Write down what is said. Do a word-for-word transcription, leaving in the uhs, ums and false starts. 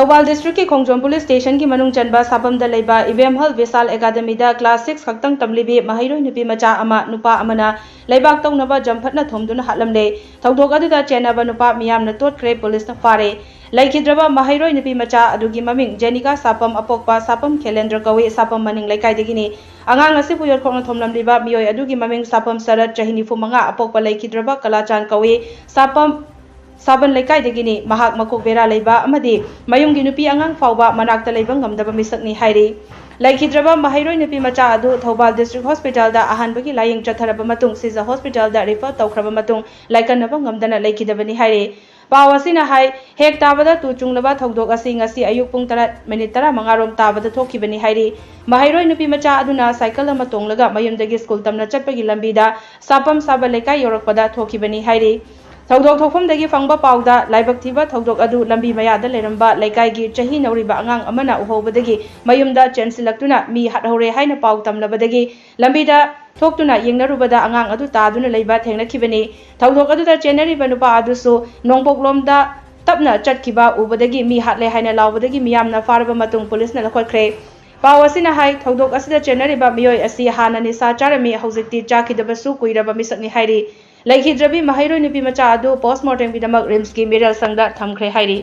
ꯊꯧꯕꯥꯜ ꯗꯤꯁꯇ꯭ꯔꯤꯛꯀꯤ ꯈꯣꯡꯖꯣꯝ ꯄꯨꯂꯤꯁ ꯁ꯭ꯇꯦꯁꯟꯒꯤ ꯃꯅꯨꯡ ꯆꯟꯕ ꯁꯥꯄꯝꯗ ꯂꯩꯕ ꯏꯕꯦꯝꯍꯜ ꯚꯤꯁꯥꯜ ꯑꯦꯀꯥꯗꯃꯤꯗ ꯀ꯭ꯂꯥꯁ ꯁꯤꯛꯁ ꯈꯛꯇꯪ ꯇꯝꯂꯤꯕꯤ ꯃꯍꯩꯔꯣꯏ ꯅꯨꯄꯤ ꯃꯆꯥ ꯑꯃ ꯅꯨꯄꯥ ꯑꯃꯅ ꯂꯩꯕꯥꯛ ꯇꯧꯅꯕ ꯖꯝꯐꯠꯅ ꯊꯣꯝꯗꯨꯅ ꯍꯥꯠꯂꯝꯂꯦ꯫ ꯊꯧꯗꯣꯛ ꯑꯗꯨꯗ ꯆꯦꯟꯅꯕ ꯅꯨꯄꯥ ꯃꯤꯌꯥꯝꯅ ꯇꯣꯠꯈ꯭ꯔꯦ, ꯄꯨꯂꯤꯁꯅ ꯐꯥꯔꯦ꯫ ꯂꯩꯈꯤꯗ꯭ꯔꯕ ꯃꯍꯩꯔꯣꯏ ꯅꯨꯄꯤ ꯃꯆꯥ ꯑꯗꯨꯒꯤ ꯃꯃꯤꯡ ꯖꯦꯅꯤꯀꯥ ꯁꯥꯄꯝ, ꯑꯄꯣꯛꯄ ꯁꯥꯄꯝ ꯈꯦꯂꯦꯟꯗ꯭ꯔ ꯀꯧꯏ, ꯁꯥꯄꯝ ꯃꯅꯤꯡ ꯂꯩꯀꯥꯏꯗꯒꯤꯅꯤ꯫ ꯑꯉꯥꯡ ꯑꯁꯤꯕꯨ ꯌꯣꯠꯈꯣꯛꯅ ꯊꯣꯝꯂꯝꯂꯤꯕ ꯃꯤꯑꯣꯏ ꯑꯗꯨꯒꯤ ꯃꯃꯤꯡ ꯁꯥꯄꯝ ꯁꯔꯠ, ꯆꯍꯤ ꯅꯤꯐꯨ ꯃꯉꯥ, ꯑꯄꯣꯛꯄ ꯂꯩꯈꯤꯗ꯭ꯔꯕ ꯀꯂꯥꯆꯥꯟ ꯀꯧꯏ, ꯁꯥꯄꯝ ꯁꯥꯕꯟ ꯂꯩꯀꯥꯏꯗꯒꯤꯅꯤ꯫ ꯃꯍꯥꯛ ꯃꯀꯣꯛ ꯕꯦꯔꯥ ꯂꯩꯕ ꯑꯃꯗꯤ ꯃꯌꯨꯝꯒꯤ ꯅꯨꯄꯤ ꯑꯉꯥꯡ ꯐꯥꯎꯕ ꯃꯅꯥꯛꯇ ꯂꯩꯕ ꯉꯝꯗꯕ ꯃꯤꯁꯛꯅꯤ ꯍꯥꯏꯔꯤ꯫ ꯂꯩꯈꯤꯗ꯭ꯔꯕ ꯃꯍꯩꯔꯣꯏ ꯅꯨꯄꯤ ꯃꯆꯥ ꯑꯗꯨ ꯊꯧꯕꯥꯜ ꯗꯤꯁꯇ꯭ꯔꯤꯛ ꯍꯣꯁꯄꯤꯇꯥꯜꯗ ꯑꯍꯥꯟꯕꯒꯤ ꯂꯥꯌꯦꯡ ꯆꯠꯊꯔꯕ ꯃꯇꯨꯡ ꯁꯤꯖ ꯍꯣꯁꯄꯤꯇꯥꯜꯗ ꯔꯤꯐꯔ ꯇꯧꯈ꯭ꯔꯕ ꯃꯇꯨꯡ ꯂꯥꯏꯀꯠꯅꯕ ꯉꯝꯗꯅ ꯂꯩꯈꯤꯗꯕꯅꯤ ꯍꯥꯏꯔꯤ꯫ ꯄꯥꯎ ꯑꯁꯤꯅ ꯍꯥꯏ, ꯍꯦꯛ ꯇꯥꯕꯗ ꯇꯨ ꯆꯨꯡꯂꯕ ꯊꯧꯗꯣꯛ ꯑꯁꯤ ꯉꯁꯤ ꯑꯌꯨꯛ ꯄꯨꯡ ꯇꯔꯥ ꯃꯤꯅꯤꯠ ꯇꯔꯥꯃꯉꯥ ꯔꯣꯝ ꯇꯥꯕꯗ ꯊꯣꯛꯈꯤꯕꯅꯤ ꯍꯥꯏꯔꯤ꯫ ꯃꯍꯩꯔꯣꯏ ꯅꯨꯄꯤ ꯃꯆꯥ ꯑꯗꯨꯅ ꯁꯥꯏꯀꯜ ꯑꯃ ꯇꯣꯡꯂꯒ ꯃꯌꯨꯝꯗꯒꯤ ꯁ꯭ꯀꯨꯜ ꯇꯝꯅ ꯆꯠꯄꯒꯤ ꯂꯝꯕꯤꯗ ꯁꯥꯄꯝ ꯁꯥꯕ ꯂꯩꯀꯥꯏ ꯌꯧꯔꯛꯄꯗ ꯊꯣꯛꯈꯤꯕꯅꯤ ꯍꯥꯏꯔꯤ꯫ ꯊꯧꯗꯣꯛ ꯊꯣꯛꯐꯝꯗꯒꯤ ꯐꯪꯕ ꯄꯥꯎꯗ ꯂꯥꯏꯕꯛ ꯊꯤꯕ ꯊꯧꯗꯣꯛ ꯑꯗꯨ ꯂꯝꯕꯤ ꯃꯌꯥꯗ ꯂꯩꯔꯝꯕ ꯂꯩꯀꯥꯏꯒꯤ ꯆꯍꯤ ꯅꯧꯔꯤꯕ ꯑꯉꯥꯡ ꯑꯃꯅ ꯎꯍꯧꯕꯗꯒꯤ ꯃꯌꯨꯝꯗ ꯆꯦꯟꯁꯤꯜꯂꯛꯇꯨꯅ ꯃꯤ ꯍꯥꯠꯍꯧꯔꯦ ꯍꯥꯏꯅ ꯄꯥꯎ ꯇꯝꯂꯕꯗꯒꯤ ꯂꯝꯕꯤꯗ ꯊꯣꯛꯇꯨꯅ ꯌꯦꯡꯅꯔꯨꯕꯗ ꯑꯉꯥꯡ ꯑꯗꯨ ꯇꯥꯗꯨꯅ ꯂꯩꯕ ꯊꯦꯡꯅꯈꯤꯕꯅꯤ꯫ ꯊꯧꯗꯣꯛ ꯑꯗꯨꯗ ꯆꯦꯟꯅꯔꯤꯕ ꯅꯨꯄꯥ ꯑꯗꯨꯁꯨ ꯅꯣꯡꯄꯣꯛꯂꯣꯝꯗ ꯇꯞꯅ ꯆꯠꯈꯤꯕ ꯎꯕꯗꯒꯤ ꯃꯤ ꯍꯥꯠꯂꯦ ꯍꯥꯏꯅ ꯂꯥꯎꯕꯗꯒꯤ ꯃꯤꯌꯥꯝꯅ ꯐꯥꯔꯕ ꯃꯇꯨꯡ ꯄꯨꯂꯤꯁꯅ ꯂꯧꯈꯠꯈ꯭ꯔꯦ꯫ ꯄꯥꯎ ꯑꯁꯤꯅ ꯍꯥꯏ, ꯊꯧꯗꯣꯛ ꯑꯁꯤꯗ ꯆꯦꯟꯅꯔꯤꯕ ꯃꯤꯑꯣꯏ ꯑꯁꯤ ꯍꯥꯟꯅ ꯅꯤꯁꯥ ꯆꯥꯔꯝꯃꯤ, ꯍꯧꯖꯤꯛꯇꯤ ꯆꯥꯈꯤꯗꯕꯁꯨ ꯀꯨꯏꯔꯕ ꯃꯤꯁꯛꯅꯤ ꯍꯥꯏꯔꯤ꯫ ꯂꯩꯈꯤꯗ꯭ꯔꯕꯤ ꯃꯍꯩꯔꯣꯏ ꯅꯨꯄꯤ ꯃꯆꯥ ꯑꯗꯨ ꯄꯣꯁꯃꯣꯔꯇꯦꯝꯒꯤꯗꯃꯛ ꯔꯤꯝꯁꯀꯤ ꯃꯤꯔꯦꯜ ꯁꯪꯗ ꯊꯝꯈ꯭ꯔꯦ ꯍꯥꯏꯔꯤ꯫